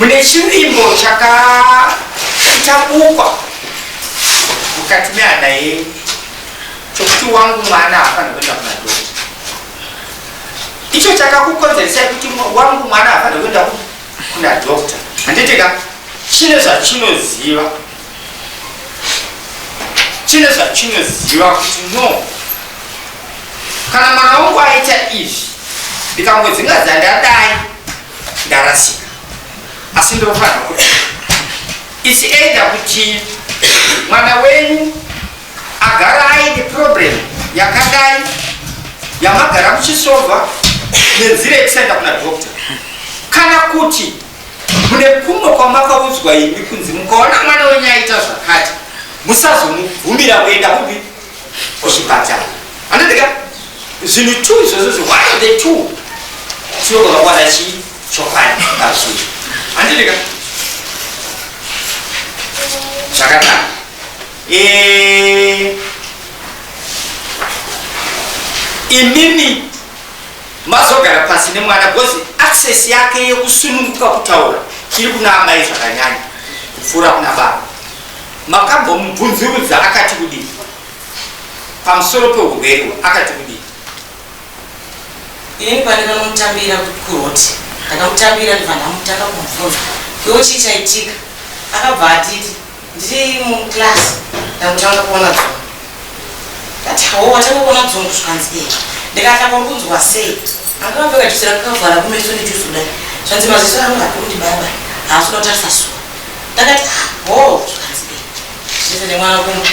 Mune chivimbo chakachabukwa mukati mehana yenyu chokuti wangu mwana haafaniri kuenda kuna dhokta. Icho chakakukonzeresai kuti wangu mwana haafaniri kuenda kuna dhokta, handiti ka? Chine zvachinoziva, chine zvachinoziva kuti no, kana mwana wangu aita izvi ndikangodzinga dzandadai ndarasika, asi ndinofanira kuti its either kuti mwana wenyu agara aine problem yakadai yamagara muchisova nenzira yekusaenda kuna doctor, kana kuti mune kumwe kwamakaudzwa imi kunzi mukaona mwana wenyu aita zvakati musazomubvumira kuenda kupi, kuchipatara. Handitika zvinhu two izvozvo, one of the two tinogona kuwana chii chokwadi pazvinhu, handitika? Zvakanaka. Imimi mazogara pasi nemwana, because access yake yekusununguka kutaura iri kuna amai zvakanyanya kupfuura kuna baba. Makambomubvunzurudza akati kudii pamusoro peurwere? Akati kudii? Inini pandakanomutambira kuroti, ndakamutambira, ndibva ndamutanga kumubvunza iwo chii chaitika. Akabva atiti, "Ndiri muclass, ndakutanga kuona dzungu." Ndati, "Ho, watanga kuona dzungu?" Zvikanzi, "E." Ndikati, "Apa uri kunzwa sei?" Akapfeka juzi rakakavhara kumeso nejuzi kudai. Zvanzi, "Maziso angu ari kuti baba haasi kuda kutarisa zuva." Ndakati, "Ah, ho." Zvikanzi, "E." Zvese nemwana kumba,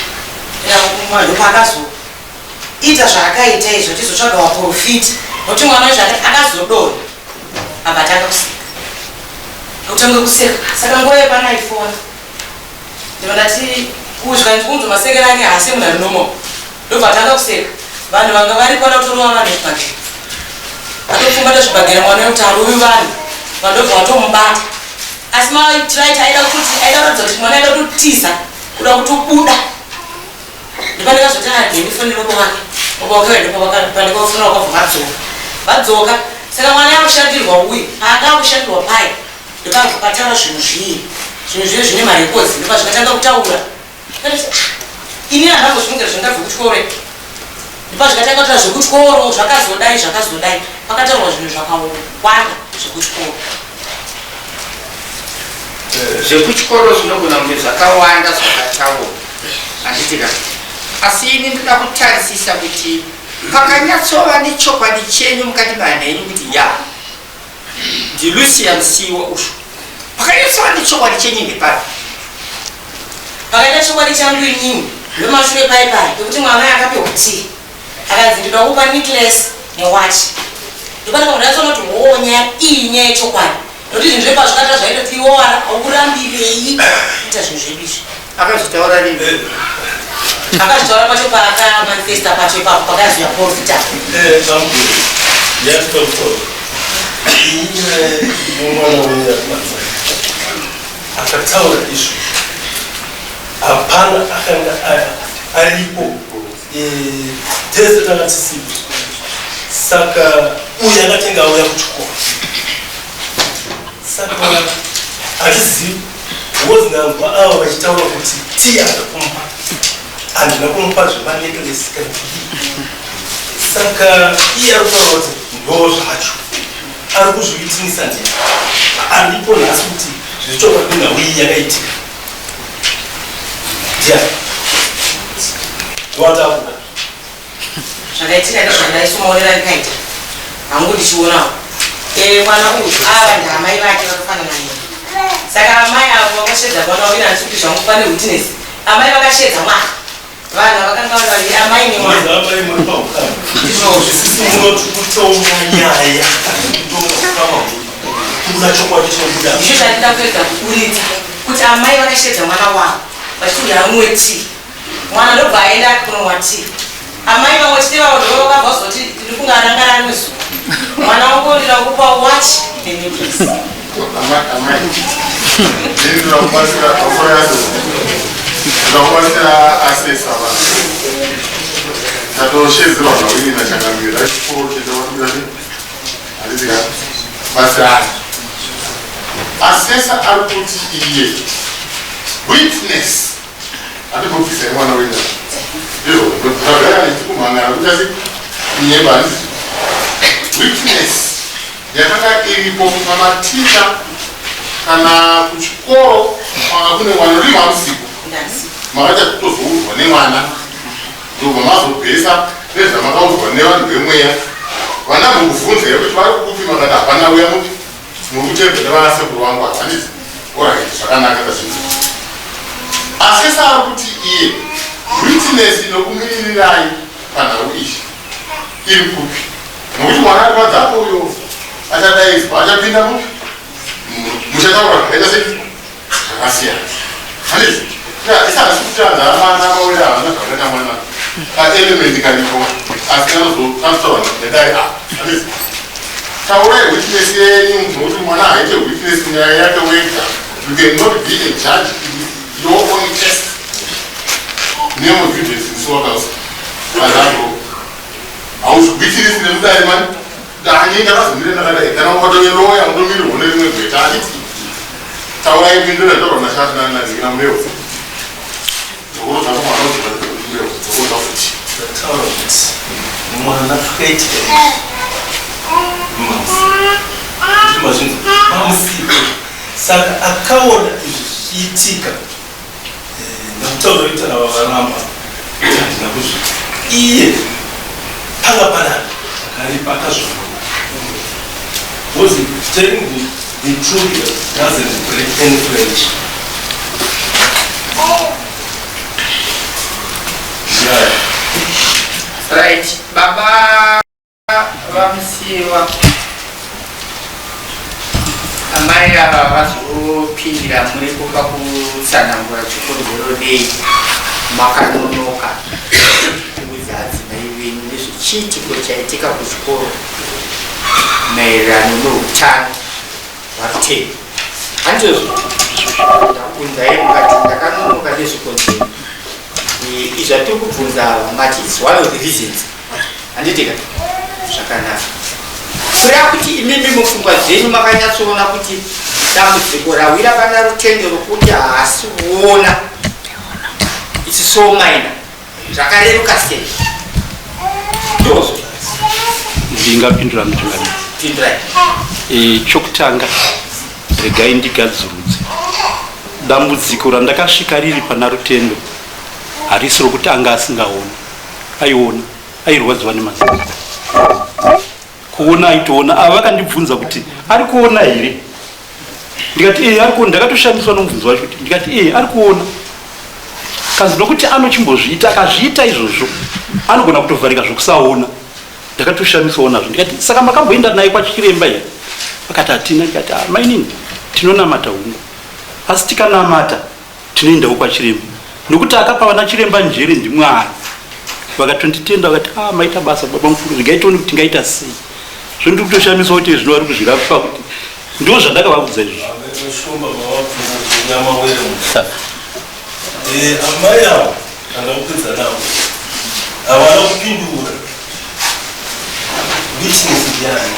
ndopaakazoita zvaakaita izvo, tizotsvaga waprofita, nokuti mwana wacho akazodonha, abva atanga kuseka, akutanga kuseka. Saka nguva yepanaifona ndibva ndati kuzvikanzi kunzwa masekero ake haasi munhu ari normal. Ndobva atanga kuseka. Vanhu vanga varipo vada kutorova vanhu zvibhagera, atopfumbata zvibhagera mwana wekuti arovi vanhu, vandobva vatomubata. Asi maitiraiti aida kuti aida kuratidza kuti mwana aida kutotiza, kuda kutobuda. Ndopandakazoti ageni fonera baba wake, baba wake ndopandakafonera, wakabva vadzoka, vadzoka. Saka mwana akushandirwa uyu, paanga akushandirwa pai, ndopabva pataura zvinhu zvii, zvinhu zviye zvine marecords. Ndopa zvikatanga kutaura. Ndakati, "Ah, ini handambozvifungira zvingabve kuchikoro." Ndopa zvikatanga kutaura zvekuchikoro, zvakazodai, zvakazodai, pakataurwa zvinhu zvakawanda zvekuchikoro. Zvekuchikoro zvinogona kunge zvakawanda zvakataurwa, handiti ka? Asi ini ndoda kutarisisa kuti pakanyatsova nechokwadi chenyu mukati mehana yenyu kuti ya, ndiLucia Musiyiwa usho, pakanyatsova nechokwadi chenyu ndepapi? Pakaita chokwadi changu inini ndomashure pai pai pekuti mwana akapiwa tii, akanzi, "Ndoda kupa necklace newachi." Ndopandakamundatsona kuti hoo, nyaya iyi nyaya yechokwadi, nokuti zvinhu zvepazvikatira zvaitoti iwowara aukurambirei kuita zvinhu zvedu izvi. Akazvitaura rini? Akazvitaura pacho paakamanifesta pacho ipapo pakazi yaprofita. Yatotoro inyaya yomwana wenyu yakubanza akataura izvo, hapana akanga aripo. Tese tanga tisipo. Saka uyu akatenga auya kuchikoro, saka hatizivi wozinanzwa ava vachitaura kuti tii akakumupa, handina kumupa zvemanecklace kana kudii. Saka iye ari kutaura kuti ndo zvacho ari kuzviitinisa ndiye aripo nhasi kuti zvechokwadi nhau iyi yakaitika ndiani watakuda. Zvakaitika ndezvakadai, somaonero andikaita hangu ndichionawo. Mwana uyu ava ndaamai vake vakafanana neni. Saka amai avo vakashedza mwana wavo. Ina handisi kuti zvangu pane witness. Amai vakashedza mwana, vanhu vakanga vari vaviri, amai nemwana. Amai muri paukama. Ndizvozvo. Isusu munoti kutonga nyaya, kutonga ukama hwedu, kubuda chokwadi chinobuda. Ndizvo chandida kuedza kuburitsa, kuti amai vakashedza mwana wavo vachiti uyu amwe tii. Mwana ndobva aenda kunomwa tii. Amai vamwe chete vavo ndo vakabva vazoti, "Ndiri kunge arangara rimwe zuva mwana wangu ndida kupa watch nenecklace." Amai, ndini ndinokubatsira pamusoro yacho, ndinokubatsira asesa vanhu tatoshedzerwa zvawini nachangamira chikoro chete, handiti ka? Batsirana. Assessor ari kuti iye witness atimbobvisai mwana wenyu ndizvo zvagara ndichikumhangana kuti asi kunyeba handisi witness yakanga iripo pamaticha kana kuchikoro kwanga kune mwana uri mamusiku makaita kutozoudzwa nemwana ndobva mazobhesa nezvamakaudzwa nevanhu vemweya vana mukubvunza here kuti vari kupi makati hapana uya mupi muri kutevera vanasekuru vangu handiti alright zvakanaka tazvinzwa asi saari kuti iye witness inokumiririrai panhau iyi iri kupi nokuti mwana ari padzapo uyo achadaidzwa achapinda mupi muchataura zvakaita sei zvakasiyana handiti isahasi kutadza mwana mawere havana zvakaita mwana kaelement karipo asi kanozotaurwa nedai a handiti taurai witness yenyu nokuti mwana haite witness nyaya yake wega. You cannot be a judge in your own case. Name of evidence in azango hauzvigwitirisi nemudare mani dani ndakazomira ndakadai kana ukatove loya unomirirwa nerimwe gweta handiti taurai pindura taurwa nazikina mureo dzokorodza mwana mureo dzokorodza futi. Ndataura kuti mwana akaitika mazvinzi mamusiku saka akaona izvi zvichiitika ndakutaura kuti ava varamba kuti handina kuzviita iye panga panani akaripa akazviona because telling the truth doesn't break any friendship. Yeah. Right, baba vaMusiwa, amai ava vazopindira muripo pakutsanangura chikonzero nei makanonoka kuudza adzimai venyu nezvechiitiko chaitika kuchikoro maererano noutano hwaRutendo. Handizvo? Ndakubvunzai mukati ndakanonoka nezvikonzero izvi zvatiri kubvunza ava, mati it's one of the reasons, handitika? Zvakanaka. Kureva kuti imimi mupfungwa dzenyu makanyatsoona kuti dambudziko rawira pana Rutendo rokuti haasi kuona, it's so minor, zvakareruka sei, ndozvo? Ndingapindura, mutungamiri? Pindurai. Chokutanga regai ndigadzurudze dambudziko randakasvika riri pana Rutendo. Harisi rokuti anga asingaoni. Aiona, airwadziwa nemaziso. Kuona aitoona. Ava vakandibvunza kuti ari kuona here, ndikati ee, ari kuona. Ndakatoshamiswa nomubvunzo wacho kuti ndikati ee, ari kuona kanzi nokuti anochimbozviita akazviita izvozvo anogona kutovharika zvokusaona. Ndakatoshamiswawo nazvo. Ndikati saka makamboenda naye kwachiremba here? Vakati hatina. Ndikati ah, mainini, tinonamata hungu, asi tikanamata tinoendawo kwachiremba nokuti akapa vana chiremba njere ndiMwari. Vakatonditenda vakati ah, maita basa baba mukuru, regai tione kuti tingaita sei. Zvo ndiri kutoshamiswa kuti zvino vari kuzvirapa kuti ndo zvandakavabvunza izvozvo. Shumba mavabvunza zvenyamawere. Amai avo andakupedza navo havana kupindura. Witness ndiani?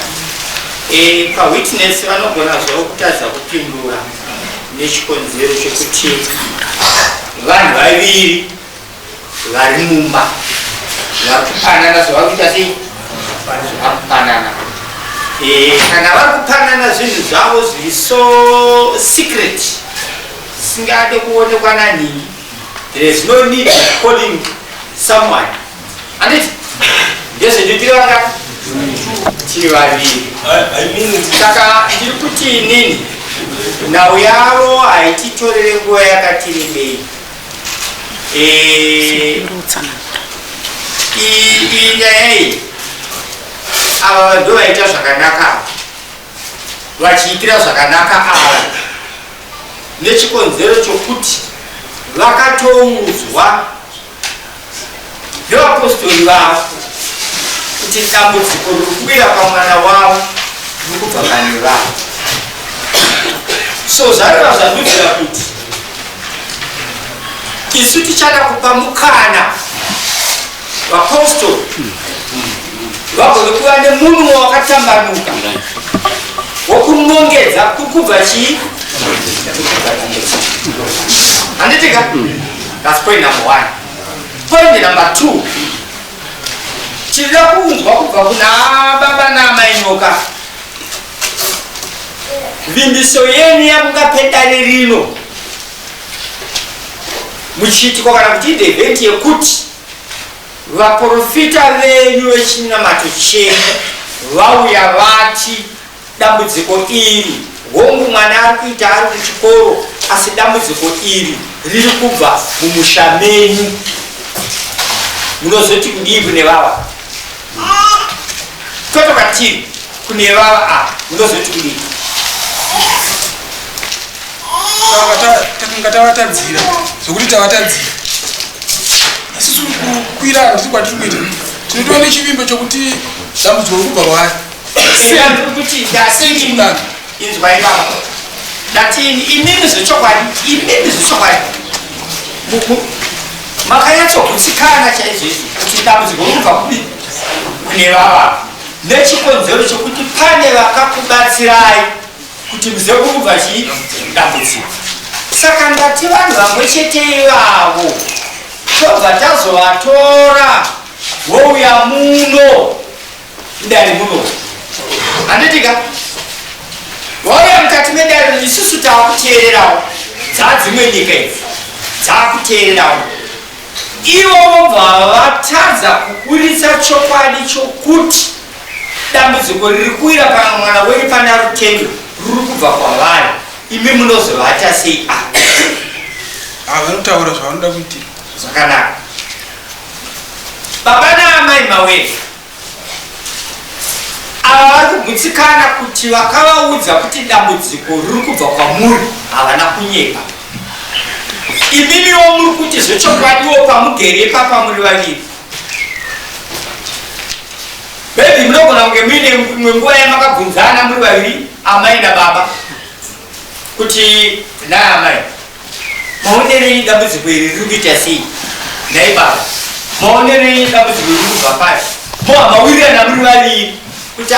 Pawitness vanogona zvavo kutadza kupindura nechikonzero chekuti vanhu vaviri vari mumba vari kupanana zvavari kuita sei, vari kupanana. Kana vari kupanana zvinhu zvavo zviri so secret zvisingade kuonekwa nanhingi, there is no need of calling someone, handiti? Ndezvedu tiri vangani? Tiri vaviri. I mean it. Saka ndiri kuti inini nhau yavo haititorere nguva yakati rebei. Iyi nyaya iyi ava ndo vaita zvakanaka ava, vachiitira zvakanaka ava nechikonzero chokuti vakatoudzwa nevapostori vavo kuti dambudziko riri kuwira pamwana wavo riri kubva pane vavo. So zvareva zvandudzira kuti isu tichada kupa mukana vapostori vagone kuva nemunwe wakatambanuka wokunongedza kuri kubva chii. Handiti ka? That's point number one. Point number two, tinoda kunzwa kubva kuna baba naamai Nyoka vimbiso yenyu yamungape dare rino muchiitiko kana kuti in the event yekuti vaprofita venyu vechinamato chenyu vauya vati dambudziko iri, hongu mwana ari kuita ari kuchikoro, asi dambudziko iri riri kubva mumusha menyu, munozoti kudii kune vava? Kwete kwatiri, kune vava ava munozoti kudii? Takanga tavatadzira zvekuti tavatadzira isusu kukwira hatisi kwatiri kuita, tinotova nechivimbo chokuti dambudziko riri kubva kwaari. Kuti inzwai baba, ndatini imimi zvechokwadi, imimi zvechokwadi makanyatsogutsikana chaizvo izvi kuti dambudziko riri kubva kupi? Kune vava, nechikonzero chokuti pane vakakubatsirai kuti muzive kuri kubva chii dambudziko. Saka ndati vanhu vamwe chete ivavo tobva tazovatora vouya muno mudare muno, handiti ka? Vauya mukati medare, isusu taakuteererawo, dzadzimwe nyika idzi dzaakuteererawo, ivo vobva vatadza kuburitsa chokwadi chokuti dambudziko riri kuwira pamwana wenyu pana Rutendo ruri kubva kwavari. Imi munozovata sei? A Ah, vanotaura zvavanoda kuitira. Zvakanaka. Baba naamai Mawere ava vari kugutsikana kuti vakavaudza kuti dambudziko riri kubva kwamuri havana kunyepa. Imimiwo muri kuti zvechokwadiwo pamugere ipapa muri vaviri, maybe munogona kunge muine imwe nguva yamakabvunzana muri vaviri, amai nababa, kuti naamai, maonerei dambudziko iri riri kuita sei? Nhai baba, maonerei dambudziko riri kubva pai? Mohamawirirana muri vaviri kuti a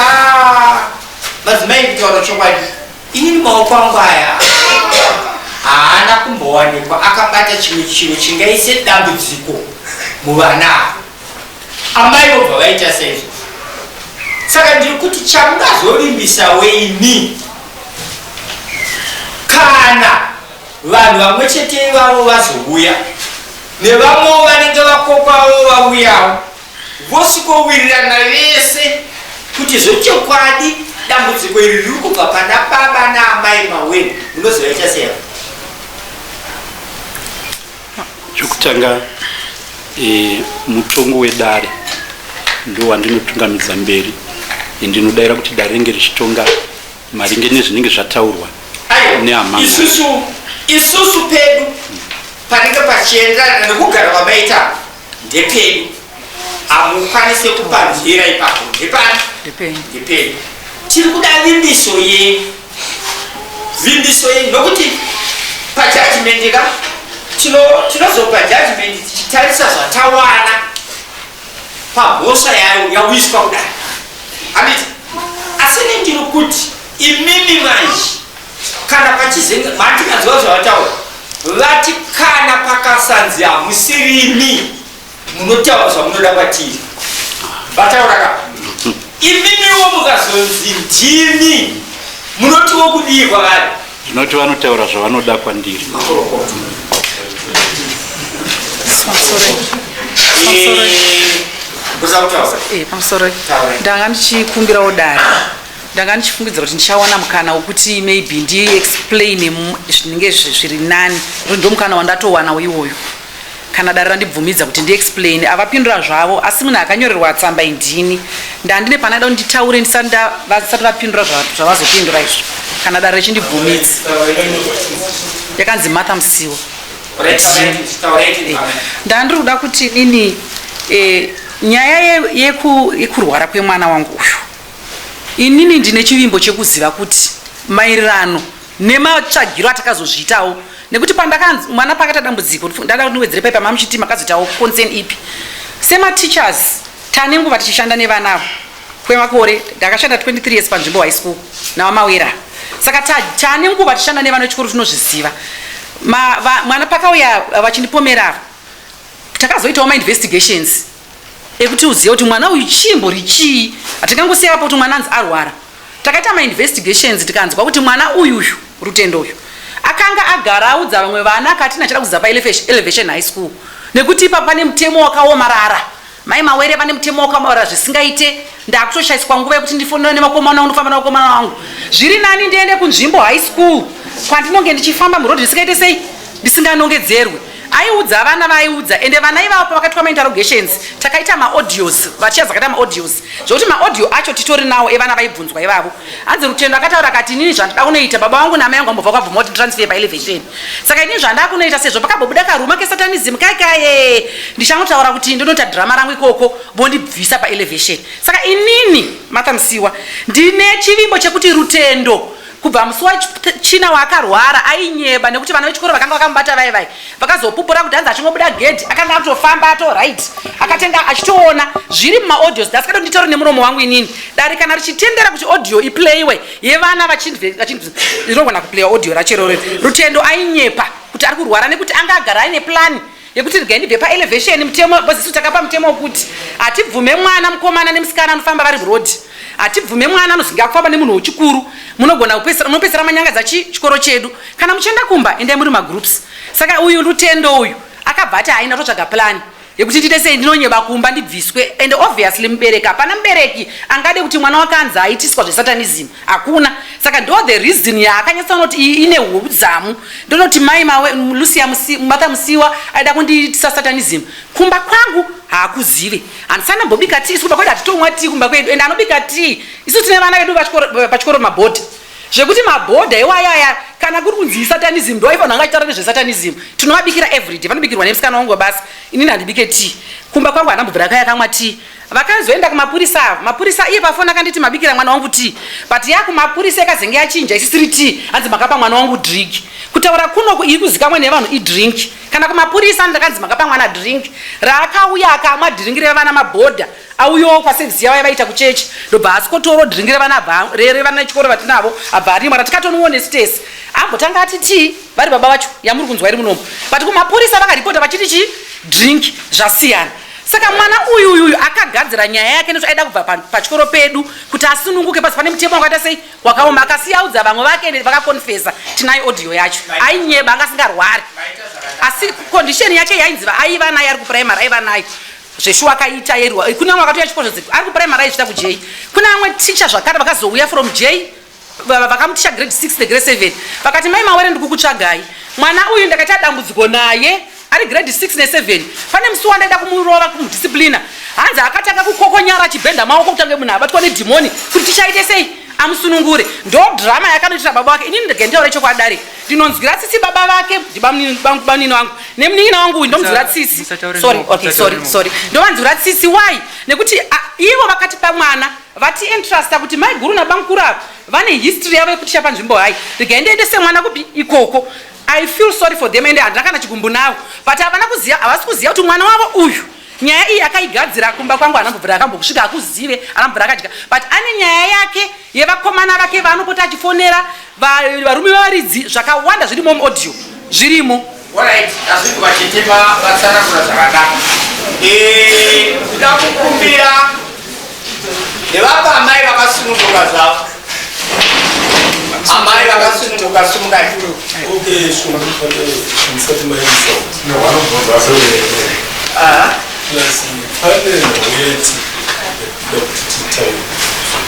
madzimai, kutaura chokwadi, inini maoko angu aya haana kumbowanikwa akabata chimwe chinhu chingaise dambudziko muvana ava. Amai vobva vaita saizvozvo. Saka ndiri kuti chamungazovimbisa weini kana vanhu vamwe chete ivavo vazouya nevamwewo vanenge vakokwawo vauyawo, vosvikowirirana vese kuti zvechokwadi dambudziko iri riri kubva pana baba naamai Maweni, munozovaita sei? Chokutanga, mutongo wedare ndo wandinotungamidza mberi. Ndinodaira kuti dare ringe richitonga maringe nezvinenge zvataurwa neamanga. Isusu pedu panenge pachienderana nekugara kwamaita ndepedu, hamukwanise kupanzira ipapo, ndepani? Ndepedu. Tiri kuda vimbiso yenyu, vimbiso yenyu, nokuti pajudgment ka tinozopa judgment tichitarisa zvatawana pamhosva yayo yawiswa kudai, handiti? Asi ini ndiri kuti imimi manje kana pachizenge mandikanzwa zvavataura, vati kana pakasanzi hamusirimi, munotaura zvamunoda kwatiri, vataura ka. Imimiwo mukazonzi ndimi, munotiwo kudii kwavari? Zvinoti vanotaura zvavanoda kwandiri. Pamusoro, ndanga ndichikumbirawo dare, ndanga ndichifungidzira kuti ndichawana mukana wekuti maybe ndiexplaine zvinenge zviri nani, kuti ndo mukana wandatowanawo iwoyo. Kana dare randibvumidza kuti ndiexplaine, avapindura zvavo, asi munhu akanyorerwa tsamba indini. Ndandine panada kuti nditaure ndisati vasati vapindura zvavazopindura izvo, kana dare richindibvumidza. Yakanzi Martha Musiwa. Ndandiri kuda kuti nini nyaya yekurwara kwemwana wangu uyu, inini ndine chivimbo chekuziva kuti maererano nematsvagiro atakazozviitawo, nekuti pandakanzi mwana pakaita dambudziko, ndada kuti ndiwedzere paipa mamuchiti makazoitawo concern ipi. Semateachers tane nguva tichishanda nevana avo kwemakore, ndakashanda 23 years panzvimbo high school navamawera. Saka taane nguva tichishanda nevana vechikoro, tinozviziva. Mwana pakauya vachindipomera ava, takazoitawo mainvestigations ekuti uzive kuti mwana uyu chimbori chii. Hatingangosiya vapo kuti mwana anzi arwara. Takaita mainvestigations, tikanzwa kuti mwana uyuyu Rutendo uyu akanga agara audza vamwe vana akati nachida kudzidza paElevation High School nekuti ipapo pane mutemo wakaomarara. Mai Mawere, vane mutemo wakaomarara zvisingaite. Ndakutoshayiswa nguva yekuti ndifonera nemakomana angu, ndofamba nemakomana wangu. Zviri nani ndiende kunzvimbo high school kwandinonge ndichifamba muroad ndisingaite sei, ndisinganongedzerwe. Aiudza vana vaaiudza, ende vana ivavo pavakaitwa mainterrogations takaita maaudios, vachiya dzakaita maaudios zvekuti maaudio acho titori nawo evana vaibvunzwa ivavo. Hanzi Rutendo akataura akati, inini zvandoda kunoita, baba vangu namai vangu vambobva kwabvuma kuti transfer paelevation, saka inini zvandaa kunoita, sezvo pakambobuda karuma kesatanism kaikaye, ndichangotaura kuti ndonoita drama rangu ikoko, vondibvisa paelevation. Saka inini Martha Musiwa ndine chivimbo chekuti Rutendo kubva musi wachina waakarwara ainyeba, nekuti vana vechikoro vakanga vakamubata vai vai vakazopupura kuti hanzi achingobuda gedhi akanga atofamba ato right, akatenga achitoona zviri mumaaudios. Ndasikada nditaure nemuromo wangu inini. Dare kana richitendera kuti audio iplayiwe yevana rinogona kuplayiwa audio racho iroro. Rutendo ainyepa kuti ari kurwara nekuti anga agara aine plani yekuti regai ndibve paelevation. Mutemo, because isu takapa mutemo wekuti hatibvume mwana mukomana nemusikana anofamba vari muroad, hatibvume mwana anozinga kufamba nemunhu wechikuru. Munogona kupedzisira, munopedzisira manyangadza chikoro chedu. Kana muchienda kumba, endai muri magroups. Saka uyu Rutendo uyu akabva ati haina totsvaga plani yekuti ndiite sei, ndinonyeba kumba ndibviswe. And obviously mubereki, hapana mubereki angade kuti mwana wake anzi aitiswa zvesatanism, hakuna. Saka ndo the reason yaakanyatsaona kuti iyi ine udzamu. Ndonoti mai Mawe, Lucia Martha Musiwa aida kundiitisa satanism kumba kwangu haakuzive. Handisana mbobika tii, isu kumba kwedu hatitomwa tii kumba kwedu, and anobika tii isu tine vana vedu pachikoro mabhodha, zvekuti mabhodha iwayaya kana kuri kunzi isatanism ndo aifanira anga achitaura nezvesatanism. Tinovabikira everyday, vanobikirwa nemusikana wangu webasa. Inini handibike tii kumba kwangu, handambobvira kaya kamwa tii. Vakazoenda kumapurisa avo, mapurisa iye pafoni akanditi mabikira mwana wangu tii, but yakumapurisa ikazenge yachinja isisiri tii, hanzi makapa mwana wangu drink. Kutaura kunoku iri kuzikamwa nevanhu idrink. Kana kumapurisa ndakanzi makapa mwana drink, raakauya akamwa drink revana mabhodha auyawo paservice yavo yavaita kuchechi, ndobva asikotorawo drink revana revana vechikoro vatinavo, abva arimwa ratikatonuwo nesu tese. Ambotanga ati tii vari baba vacho yamuri kunzwa iri munomu, but kumapurisa vakaripota vachiti chi drink zvasiyana. Saka mwana uyu uyuyu akagadzira nyaya yake nekuti aida kubva pachikoro pedu kuti asununguke pasi pane mutemo wakaita sei wakaoma. Akasiyaudza vamwe vake ende vakakonfesa, tinayo audio yacho. Ainyeba, anga asingarwari, asi condition yake yainzi aiva nayo ari kuprimary, aiva nayo zveshuwa akaita yerwa. Kune vamwe vakatouya chikoro ari kuprimary aizvita kuj. Kune vamwe ticha zvakare vakazouya from j vakamuticha grade 6 negrade 7 vakati, mai Mawere, ndikukutsvagai, mwana uyu ndakaita dambudziko naye ari grade 6 ne7. Pane musi wandaida kumurova, kumudisciplina, hanzi akatanga kukokonyara achibhenda maoko kutange munhu abatwa nedhimoni, kuti tichaite sei amusunungure. Ndo drama yakanoitira baba vake. Inini ndege chokwadi, dare, ndinonzwira tsitsi baba vake, ndibamunini wangu nemunin'ina wangu uyu, ndomunzwira tsitsi. Sorry, okay, sorry, sorry, ndovanzwira tsitsi. Why? Nekuti ivo vakatipa mwana, vati entrusta kuti mai guru nabamukuru ava vane history yavo yekutisha panzvimbo hai, regai ndiendese mwana kupi ikoko. I feel sorry for them, ende handina kana chigumbu navo, but havana kuziva, havasi kuziva kuti mwana wavo uyu nyaya iyi akaigadzira kumba kwangu. Anambobvira akambokusvika akuzive, anambobvira akadya, but ane nyaya yake yevakomana vake vaanopota achifonera varume vavaridzi. Zvakawanda zvirimo muaudio, zvirimo. Alright, asi vachitema vatsanangura zvakanaka. Ndoda kukumbira nevapa amai vakasununguka zvavo, amai vakasununguka, sumukai. Okay, shumba, pane musati maendesa. Ah. Plus pane nhau yeti yakuda kuti titaure.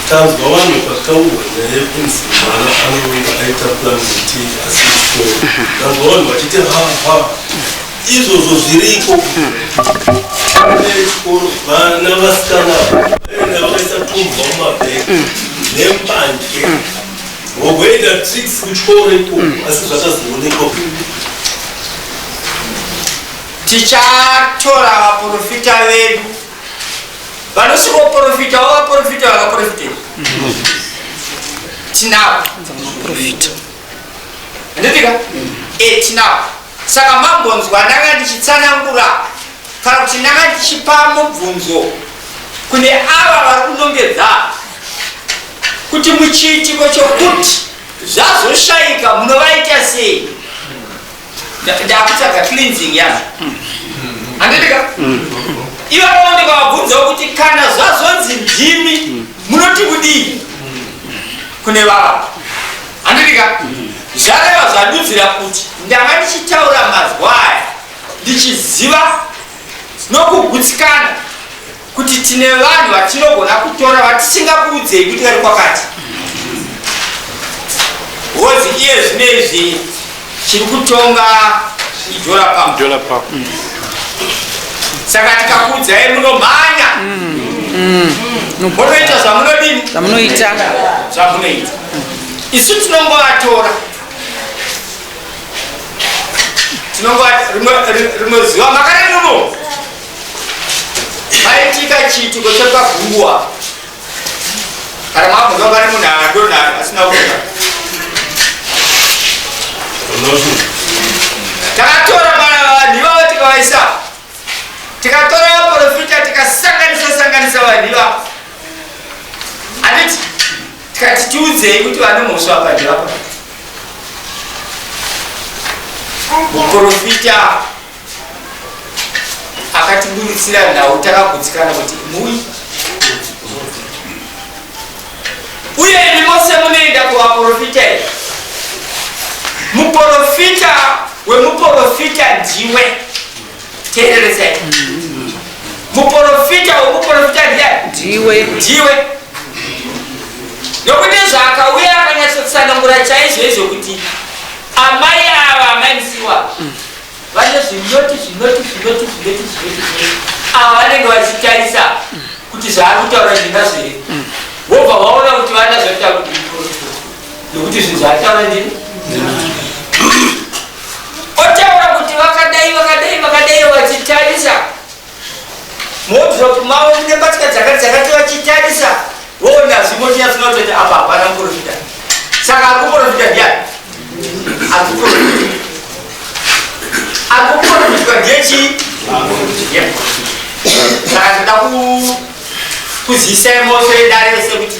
Tanzwa vanhu pataurwa nyaya yekunzi mwana anonga aita plan kuti asiye chikoro, tanzwa vanhu vachiti ha ha, izvozvo zviriko. Pane chikoro vana vasikana vaenda vakaisa tumbwa mumabhegi nembanje, vogoita tricks kuchikoro ikoko, asi zvakazoonekwa. Tichatora vaprofita vedu vanosvikoprofitawo, vaprofita vakaprofitei tinavo, handitika? Tinavo. Saka mambonzwa ndanga ndichitsanangura kana kuti ndanga ndichipa mubvunzo kune ava vari kunongedza kuti muchiitiko chokuti Zvazoshaika munovaita sei? Ndakutsvaga cleansing yazvo. Handidika? Ivavo ndikavabvunzawo kuti kana zvazonzi ndimi munoti kudii kune vava? Handidika? Zvareva zvadudzira kuti ndanga ndichitaura mazwa aya ndichiziva nokugutsikana kuti tine vanhu vatinogona kutora vatisingakuudzei kuti vari kwakati. Hozi iye zvino izvi chiri kutonga idhora pamwe. Dollar pump. Saka tikakuudzai munomhanya. Motoita zvamunodini? Zvamunoita. Zvamunoita. Isu tinongovatora. Tinongova rimwe zuva makare muno maitika chiitiko chepagungwa kana mabvunza pane munhu adonha asina kuona. Takatora vanhu ivavo tikavaisa, tikatora vaprofita tikasanganisa sanganisa vanhu ivavo, handiti? Tikati tiudzei kuti vane mhosva apa ndevapa. Muprofita akatiburitsira nhau takagutsikana kuti mui uye imi mose munoenda kuvaprofita here? Muprofita wemuprofita ndiwe. Teereresai. Muprofita wemuprofita ndiani? Ndiwe. Ndiwe. Nokuti zvaakauya akanyatsotsanangura chaizvo izvo kuti amai ava, amai Musiwa, vane zvinoti zvinoti zvinoti zvinoti zvinoti zvinoti. Ava vanenge vachitarisa kuti zvaari kutaura ndinazvo here, vobva vaona kuti vanazvo kuita kuti muprofita, nokuti zvinhu zvaataura ndini otaura kuti vakadai vakadai vakadai, vachitarisa muwardrobe mavo mune mbatya dzakati dzakati, vachitarisa voona zvimotinyatsoona kutoti apa hapana muprofita. Saka ari kuprofita ndiani? Ari kuprofitwa ndiye chii? Yep. Saka tinoda kuzivisa mose vedare vese kuti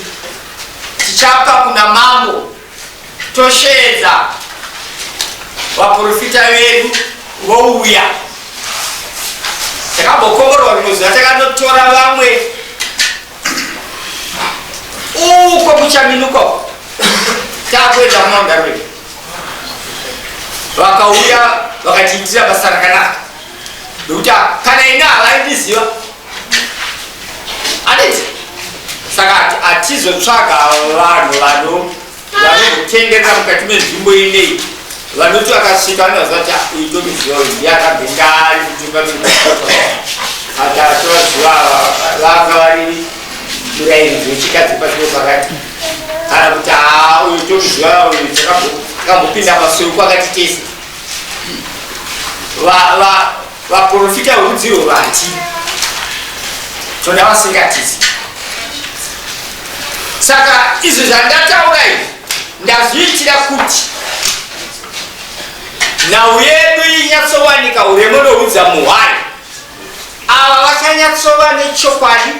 tichapa kuna mambo, tosheedza vaprofita vedu vouya. Takambokomborwa rimwe zuva takanotora vamwe uko kuchaminuka uko, takuenda kumaundarweni, vakauya vakatiitira basa rakanaka, nekuti kana ini havaindiziva, handiti? Saka hatizotsvaga vanhu vanotenderera mukati menzvimbo inei, vanoti vakasvika vanoziva kuti "Ah, uyu tomuziva, uyu ndiye akabvenga ari mutungamiri." Atatovaziva vanga vari murairidzi wechikadzi pachiko pakati, kana kuti haa, uyu tomuziva, uyu takambopinda masoro kwakati tese. Vaprofita verudziro vati toda vasingatizi. Saka izvi zvandataura izvi ndazviitira kuti nhau yedu inyatsowanika uremo noudzamu hwayo. Ava vachanyatsova nechokwadi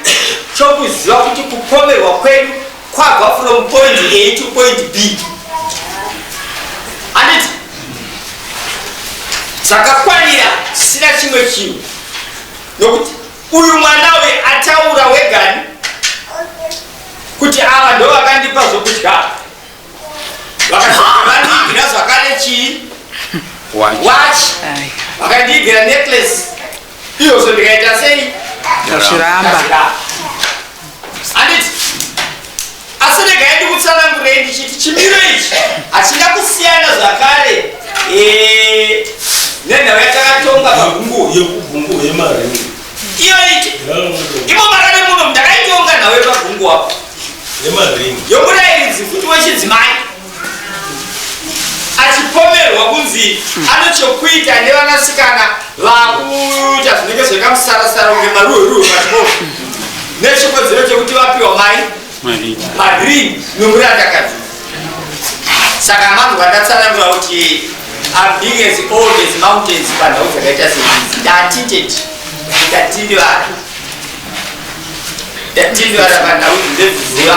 chokuziva kuti kupomerwa kwedu kwabva from point A to point B, handiti? Zvakakwanira zvisina chimwe chinhu, nokuti uyu mwana uyu ataura wegani kuti ava ndo vakandipa zvokudya, vakavandiigira zvakare chii? Wachi. Vakandiigira necklace iyozvo, ndikaita sei? Ndazviramba. Handiti? Asi regai ndikutsanangurei ndichiti chimiro ichi hachina kusiyana zvakare nenhau yatakatonga pagunguo. Yekugunguo yemaringi. Iyo ichi imo makare muno ndakaitonga nhau yepagunguo apo. Yemaringi. Yomurayiridzi futi wechidzimai achipomerwa kunzi anochokuita nevanasikana vakuita zvinenge zvekamusarasara kunge maruheruhe pachikoro, nechikonzero chekuti vapiwa mai magreen nomurandakadzi. Saka manzwa ndatsanangura kuti I'm being as old as mountains panhau dzakaita seizi. Ndatiteti ndatindi vanhu. Tindivara panhau ndezviziva.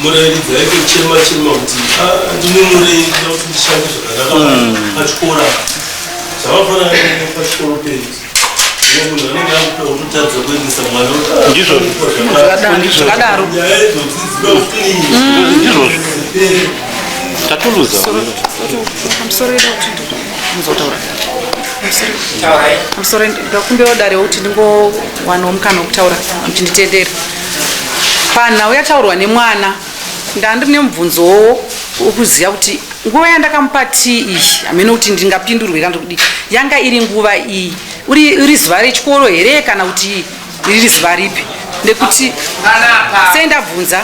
Murairidzi aitochema chema kuti ah, ndinunurei ndinoda kuti ndishande zvakanaka pachikoro apa. Zvakafanana nepachikoro pedu. Umwe munhu anenge akuda kutotadza kuendesa mwana kuti, ah, Ndizvo. zvakadaro. Zvakadaro. Nyaya idzodzi dzinoda kuti Ndizvozvo. dzipere. Tatoluza. Pamusoro muzotaura. Taurai. Pamusoro ndakumbirawo dare kuti ndingowanawo mukana wekutaura kuti nditendere. Panhau yataurwa nemwana ndandine mubvunzowo wekuziva kuti nguva yandakamupa tii iyi hameno kuti ndingapindurwe kana kuti yanga iri nguva iyi uri zuva rechikoro here kana kuti riri zuva ripi nekuti Panapa. sei ndabvunza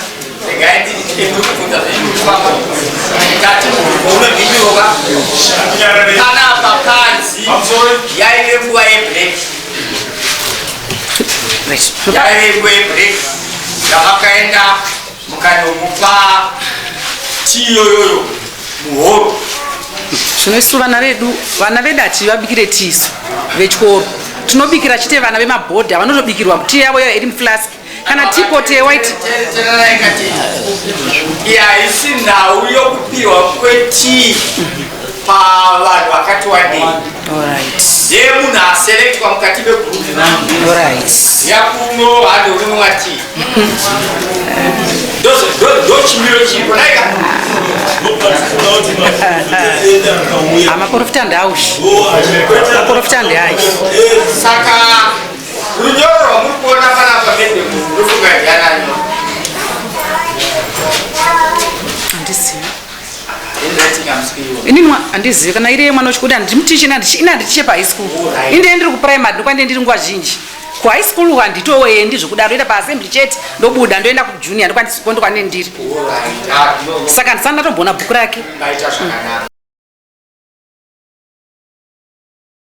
Regai ndikubvunza zvekufamba. Ndati unobvindiroka. Panapa panzi yaive nguva yebreak. Right. Yaive nguva yebreak. Yamakaenda mukanomupa tii iyoyoyo muhoro. Zvino isu vana vedu vana vedu hativabikire tii isu vechikoro tinobikira chete vana vemabhodha vanotobikirwa tii yavo iyo iri muflask kana teapot yewhite. Tererai katiti. Iyi haisi nhau yokupiwa kwetii pavanhu vakati wandei. Alright. Yemunhu aselectwa mukati megroup. Alright. Yakuno handi unomwa tii. Ndochimiro chiripo naika. Ndopatinoda kuti maprofita edu akauya. Amaprofita ndaushi. Ndo achikweta- Maprofita ndeayi. Saka runyoro rwamuri kuona panapa medhemu ndofunga ndianani? Handizivi. Handwriting hamusikuiona. Inini handizivi kana iri yemwana wechikoro handimutiche ini handitiche pahigh school. Alright. Inde ndiri kuprimary ndokwande ndiri nguva zhinji. Kuhigh school handitoendi zvekudaro ndoenda paassembly chete ndobuda ndoenda kujunior ndokwane ndiri. Alright. Ah, no, Saka ndisati ndatomboona bhuku rake. Maita zvakanaka.